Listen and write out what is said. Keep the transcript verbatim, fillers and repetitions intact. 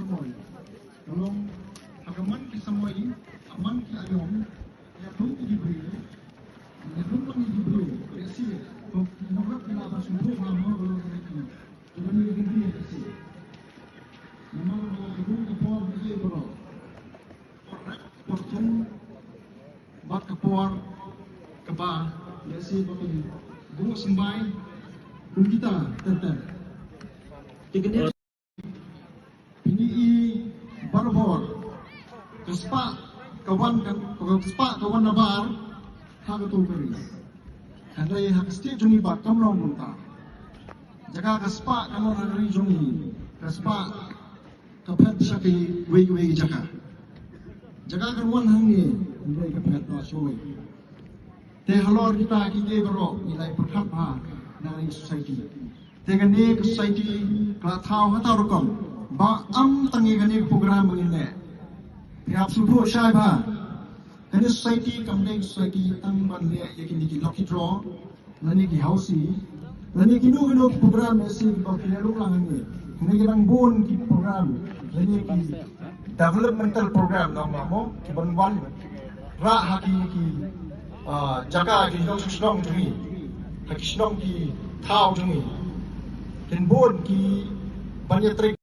Samoi. Ka long, ha ka man ki samoi, ha man ki aïom, ïa dum ki briew, ïa dum lang ki briew, ïa shi, to, nongrat ïa la ba sngewthuh ha mo, ka long ki, to, ngi ki briew ïa shi. Namar ba ka dum ka por ba ïa baroh. Por rek, por thum, bad ka por, kaba, ïa shi ba ki, buh symbai, kum kita, ter ter. Te kane Pynïaid barabor ka spah ka wan ka, ka spah ka wan nabar ha kato ka ri. Hynrei ha ka state jong ngi pat kam long kumta. Jaka ka spah ka wan ha ka ri jong ngi, ka spah ka phet sha kiwei kiwei ki jaka. Jaka ka wan hangne, hynrei ka phet noh shawei. Te halor kita kiei kiei baroh ngi la ïa pyrkhat bha na ka society. Te kane ka society ka la thaw ha ta rukom ba ym tang ïa kane ka program ba ngin leh. Phi hap sngewthuh shai bha. Kane society kam dei society tang ban leh ïa kine ki lucky draw, lane ki housie, lane kino kino ki program ïa shi kiba phi leh ruh lang hangne. Kine ki dang bun ki program, lane ki developmental program, nang ma mo, ki ban wan rah ha ki, ki, ah, jaka ki shnong shnong jong ngi, ha ki shnong ki thaw jong ngi. Kin bun ki ban ïa trei